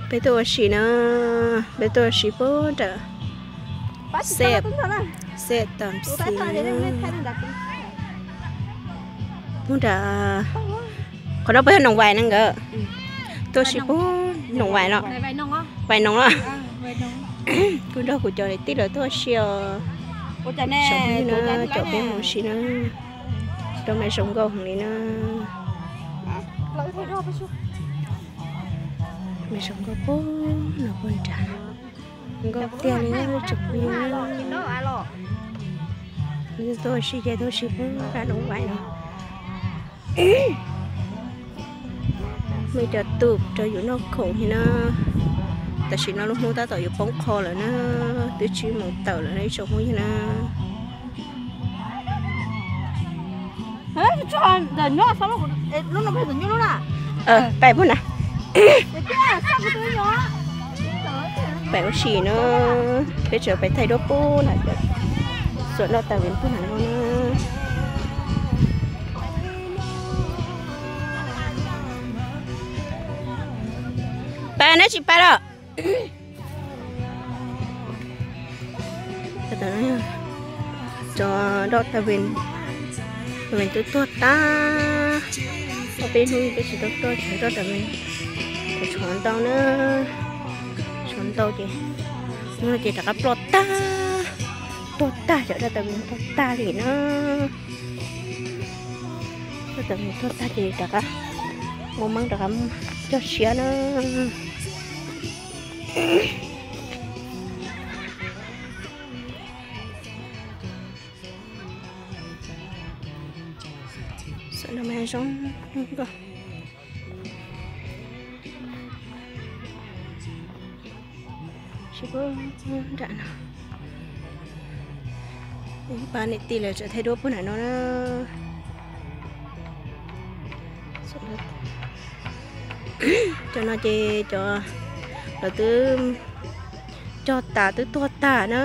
Peb tuaj ua si na, peb tuaj ua si puag nram Xeb, Xeb Tam Xis na. Puag nram, qhov no puas yog Noom Vais na nkawd? Tuaj ua si puag Noom Vais los, Vais Noom los. Kuv nrog kuv cov niam tij lawv tuaj ua si os. Tsoom phooj ywg na, caum peb mus ua si na. Rau me zoo nkauj heev li na. Me zoo nkauj puag no puag nrad. Nkauj tiag li tsoom phooj ywg. Tuaj ua si ces tuaj ua si puag nram Noom Vais no. Muaj ib co tus rau yus noj khoom li na. Tam sim no lub hnub tab tom yuav poob qho lawm na, twb tsib moos tawm lawm na ib tsoom phooj ywg na. Pais puag na. Pais ua si na, peb tseem pais thaij duab puag na, xuam nroj tas vim puag na no na. Pais neb tsis pais los? Cov nroj tas vim, tas vim twb tuag tag. Ob peb hnub peb tsis tau tuaj, cov nroj tas vim tshuav ntau na, tshuav ntau ces, hnub no ces rov qab ploj tag, tuag tag, cov nroj tas vim tuag tag li na. Nroj tas vim tuag tag ces rov qab muaj meej rov qab cog siab na. Xov no mas zoo nkauj. Tsis puag nram no. Pab niam tij lawv tseem thaij duab puag nram no na. Cov no ces cov lawv twb cog tas twb tuag tag na.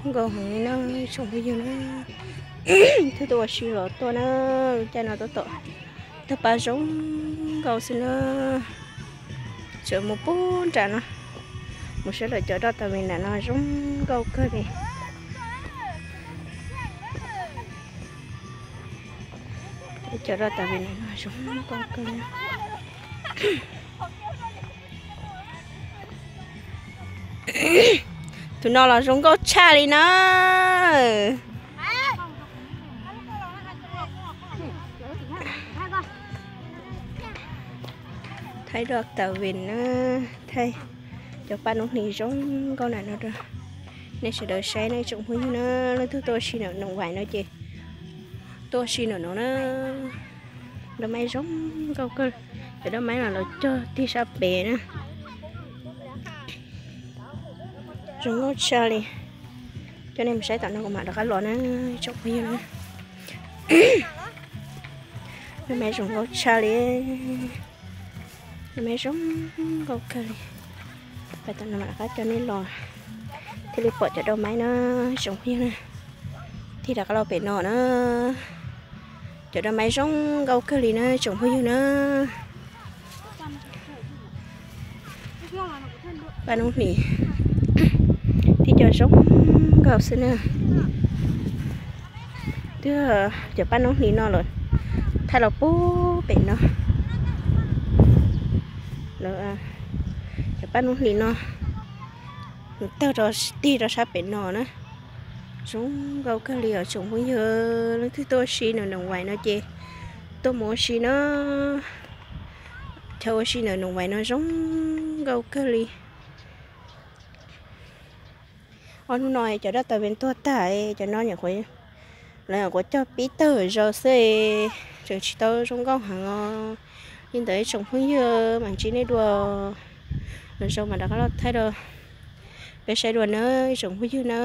Nkauj heev li na tsoom phooj ywg na. Twb tuaj ua si los tuaj na, lub caij no tab tom tawg paj zoo nkauj xwb na. Tseem mus puag nram no, mus saib lawm cov nroj tas vim nram no zoo nkauj kawg li. Cov nroj tas vim nram no zoo nkauj kawg li. Tus no los zoo nkauj tshaj li na. Thaij nroj tas vim na, thaij cov paj noob hlis zoo nkauj nram no rau nej sawv daws saib na tsoom phooj ywg na. Leej twg tuaj ua si ntawm Noom Vais no ces tuaj ua si ntawm no na. Dab maib zoo nkauj kawg, cov dab maib no lawv cog tig sab pem na. Zoo nkauj tshaj li. Coj nej mus saib tom no kuv mam rov qab los na tsoom phooj ywg na. Dab maib zoo nkauj tshaj li. Dab maib zoo nkauj kawg li. Pais tom no mam rov qab coj nej los thiaj li pom cov dab maib na tsoom phooj ywg na. Tig rov qab los pem no na. Cov dab maib zoo nkauj kawg li na tsoom phooj ywg na. Paj noob hlis thiab cov zoo nkauj xwb na. Twb cov paj noob hlis no lawm, thaij los puag pem no. Cov paj noob hlis no nws tawg rau tig rau sab pem no na. Zoo nkauj kawg li os tsoom phooj ywg, leej twg tuaj ua si ntawm Noom Vais no ces tuaj mus ua si na. Chaw ua si ntawm Noom Vais no zoo nkauj kawg li. Ob hnub no cov nroj tas vim tuag tag, cov no nyuam qhuav, lawv nyuam qhuav cog pib tawg zaws xwb, tseem tsis tau zoo nkauj heev os. Li ntawd ib tsoom phooj ywg, mam ntsib nej dua lwm zaus mam rov qab los thaij rau peb saib dua na ib tsoom phooj ywg na.